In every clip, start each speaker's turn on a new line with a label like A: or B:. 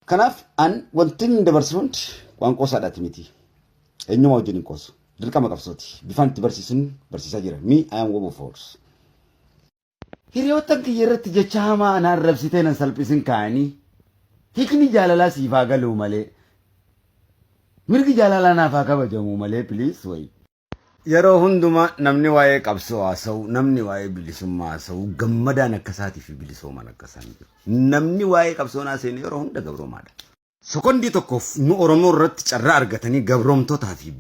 A: Kanaaf an wanti inni dabarsu hundi waan qoosaadhaati miti. Eenyumaa wajjin hin qoosu. Dirqama qabsooti. Bifaan itti barsiisuun barsiisaa jira. Me, I am Wobo Force. Hiriyoottan kiyya irratti jecha hamaa anaan arrabsitee nan salphisin kaa'anii hiikni jaalalaa siif haa galuu malee mirgi jaalalaa naaf haa kabajamuu malee please wayi. Yeroo hundumaa namni waa'ee qabsoo haasa'u, namni waa'ee bilisummaa haasa'u, gammadaan akka isaatii fi bilisoomaan akka isaan jiru. Namni waa'ee qabsoo haasa'e yeroo hunda gabroomaadha. Sekondii tokkoof nu Oromoo irratti carraa argatanii gabroomtotaa fi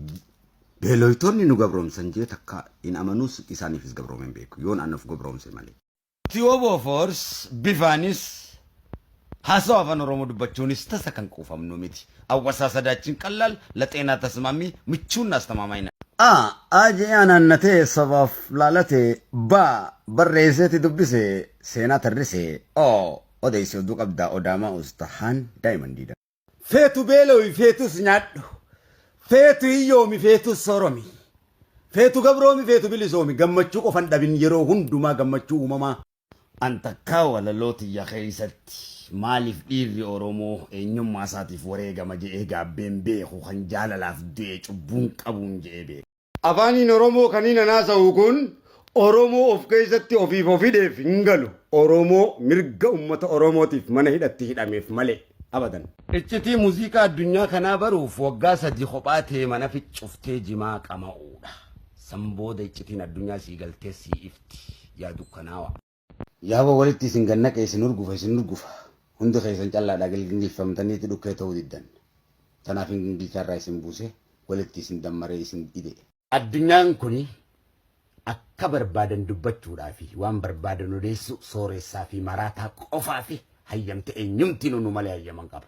A: beeloytoonni nu gabroomsan jee takka hin amanuus, isaaniifis gabroomee hin beeku yoon an of gabroomse malee. Wbo Force bifaanis haasawa Afaan Oromoo dubbachuunis tasa kan quufamnu miti. አወሳሰዳችን ቀላል፣ ለጤና ተስማሚ፣ ምቹና አስተማማኝ ነው። A. A je'ee anaannatee sabaaf laalate. B. Barreesseeti dubbise seenaa tarrise. O. Odeessi oduu qabdaa odaamaa ustahaan daayimandiidha. Feetu beeloyi, feetus nyaadhu. Feetu hiyyoomi, feetus sooromi. Feetu gabroomi, feetu bilisoomi, gammachuu qofan dhabin, yeroo hundumaa gammachuu uumamaa. An takkaa walaloo tiyya keessatti maaliif dhiirri Oromoo eenyummaa isaatiif wareegama je'ee gaabbeen beeku, kan jaalalaaf du'e cubbuun qabuun je'ee beeka. Afaaniin Oromoo kan inni haasa'u kun Oromoo of keessatti ofiif of hidheef hin galu. Oromoo mirga uummata Oromootiif mana hidhatti hidhameef malee abadan. Iccitii muuziqaa addunyaa kanaa baruuf waggaa 3 kophaa ta'e mana ficcuftee jimaa qama'uudha. San booda iccitiin addunyaa sii galtee sii ifti yaa dukkanaawa. Yaaba walitti isin gannaqe, isin urgufa, isin urgufa. Hundi keessan callaadhaa gingilfamtaniiti dhukkee ta'uu diddan. Tanaaf hin gingilchaarraa isin buuse, walitti isin dammaree isin ide. Addunyaan kuni akka barbaadan dubbachuudhaa fi waan barbaadan odeessu sooressaa fi maraataa qofaa fi hayyamte, eenyumtiin nu malee hayyaman qabu.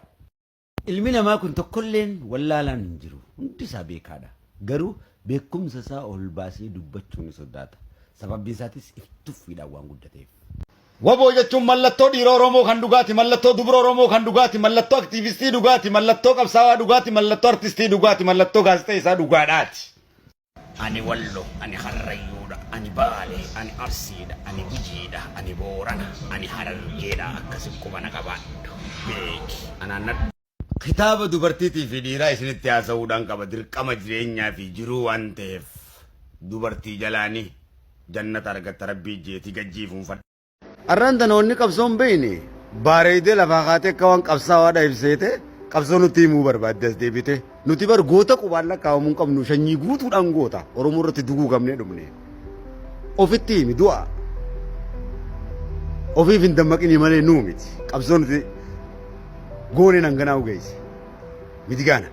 A: Ilmi namaa kun tokkolleen wallaalaan hin jiru. Hundi isaa beekaadha. Garuu beekumsa isaa ol baasee dubbachuu ni sodaata. Sababbiin isaatis if tuffiidhaan waan guddateef. Waboo jechuun mallattoo dhiira Oromoo kan dhugaati, mallattoo dubra Oromoo kan dhugaati, mallattoo aktiivistii dhugaati, mallattoo qabsaawaa dhugaati, mallattoo artistii dhugaati, mallattoo gaazexeessaa dhugaadhaati. Ani Wallo, ani Harrayyuudha, ani Baale, ani Arsiidha, ani Gujiidha, ani Boorana, ani Harargeedha, akkasi qubana qabaadhu. Beeki, anaannadhu. Kitaaba dubartiitii fi dhiiraa isinitti haasa'uudhaan qaba, dirqama jireenyaa fi jiruu waan ta'eef dubartii jalaani jannata argatta rabbii jeetii gajjiifuunfadha. Arraan tana wanni qabsoon beeyne baareeydee lafaa kaatee akka waan qabsaawaadha ibseete qabsoo nutti himuu barbaadde as deebite. Nuti bar goota qubaan lakkaa'amuu hin qabnu, shanyii guutuudhaan goota Oromoo irratti duguugamnee dhumne. Ofitti himi du'a. Ofiif hin dammaqinii malee nuu miti. Qabsoo nuti gooneen hanganaa geesse. Miti gaana.